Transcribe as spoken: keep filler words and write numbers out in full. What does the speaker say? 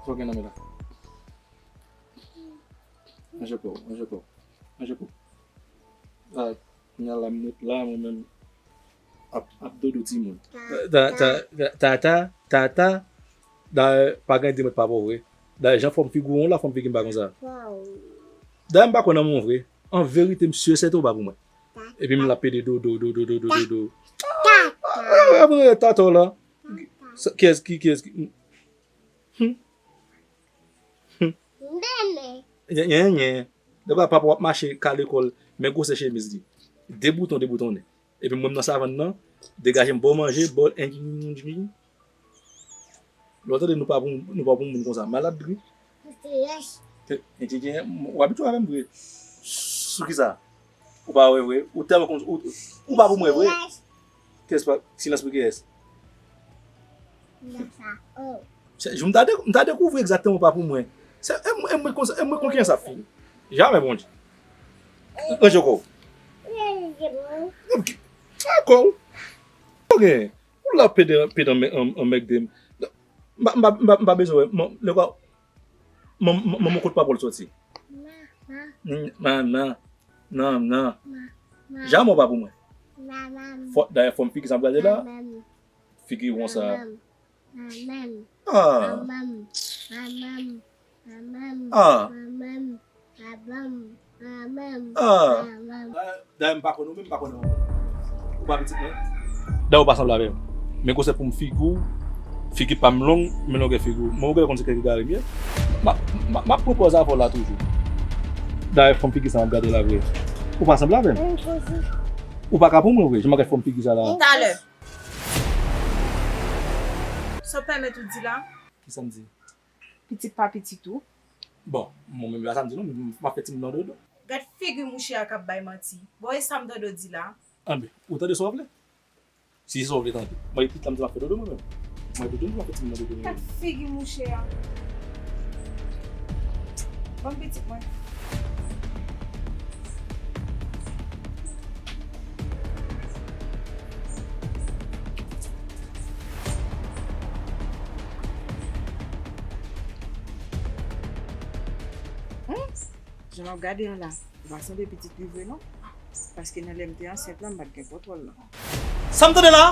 Sa w gen nan men la? Manje kò w, manje kò w, manje kò w. Ah, kounya la m ret la, mwen menm ap, ap dodo timoun. Ta, ta, ta, ta, ta, ta. Dayè, pa gen de mèt pa pa w vre. Dayè, jan fòm figi w la, fòm figi m pa konsa. Dayè, m pa kwè nan moun vre. An verite, m si e sèten ou pa pou mwen. Epi m la pede dodo, dodo, dodo, dodo. Ah, ah, ah, tata w la. Sa, kiyès ki, kiyès ki? Hmm. Hmm. Nyenyen. Dèfwa papa w ap mache kale kò l, men gwosè chemiz li. De bouton, de boutonnen. Epi mwen m nan savann nan, degaje m ba w manje, ba w. Lè w tande nou pa pou, nou pa pou moun konsa, malad wi. Te, te, te, te, w abitye avè m vre. Sou kisa? Ou pa wè vre? Ou tèlman konn, ou, ou pa pou mwen vre? Kiyès pa, silans pou kiyès? Se, jou m ta de-, m ta dekouvri egzakteman ou pa pou mwen. Se, e mwen, e mwen konsa, e mwen konn kijan sa ap fini. Jamè, Bondye. Ranje kò w. Ranje kò w. Ok. Ou la pede, pede anmè-, an-, anmègde m. M pa, m pa, m pa, m pa bezwen wè. Lè kwa, manman kote papa w soti? Manman. Manman. Manman. Manman. Jamè w pa pou mwen. Manman. Fò, dayè, fòm figi sa m gade la. Manman. Figi won sa. Manman. Manman. Ah. Manman. Manman. Manman. Ah. Manman. Manman. Manman. Ah. Manman. Dayè, m pa konn ou, men m pa konn ou. Ou pa pitit mwen? Dayè, ou pa sanble avè m. Men gwosè pou m figi w, figi pa m long, men longè figi w. Mwen ou genlè konn se kèk egare m ye. M ap, m ap, m ap pran pòz avè w la toujou. Dayè, fòm figi sa m ap gade la vre. Ou pa sanble avè m. Ou pa ka pou mwen vre, jan m ap gade fòm figi sa la. Talè. Sa w pèmèt ou di la? Kisa m di? Pitit pa pitit ou. Bon, mwen menm la sa m di non, m ap fè timoun nan dodo. Gad figi mouche a k ap bay manti. Bon, e sa m tande w di la? Anben, ou tande sa w vle? Si se sa w vle tande. Mwen, pitit la m di m ap fè dodo mwen menm. Mwen, dodo m ap fè timoun nan dodo mwen menm. Gad figi mouche a. Ban m pitit mwen. Hmm? Jan m ap gade an la, ou pa sanble pitit li vre non. Paske nan lè m te ansent lan, m pa t gen kontwòl lan. Sa m tande la?